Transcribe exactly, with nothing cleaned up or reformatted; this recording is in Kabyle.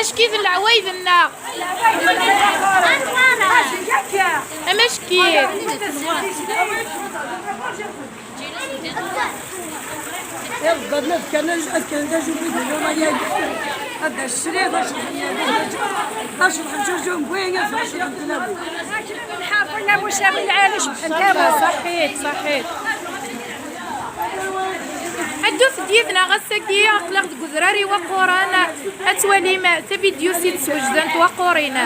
Ackid n leɛwayed-nneɣ. Amackid. Iḍeggerna fkan-as, fkan-d ajubid n Luma-agi. Ad d-as-sriɣ, ad ceḍḥen, ad ceḍḥen s uzumbu, ad ceḍḥen tlawin. Nḥerqen amusawi lɛali, cebḥen tama. Ṣaḥit, ṣaḥit. Ddut-d yid-neɣ ass-agi, aql-aɣ deg udrar iwaqquren. Ad twalim tavidyut i d-swejden twaqurin.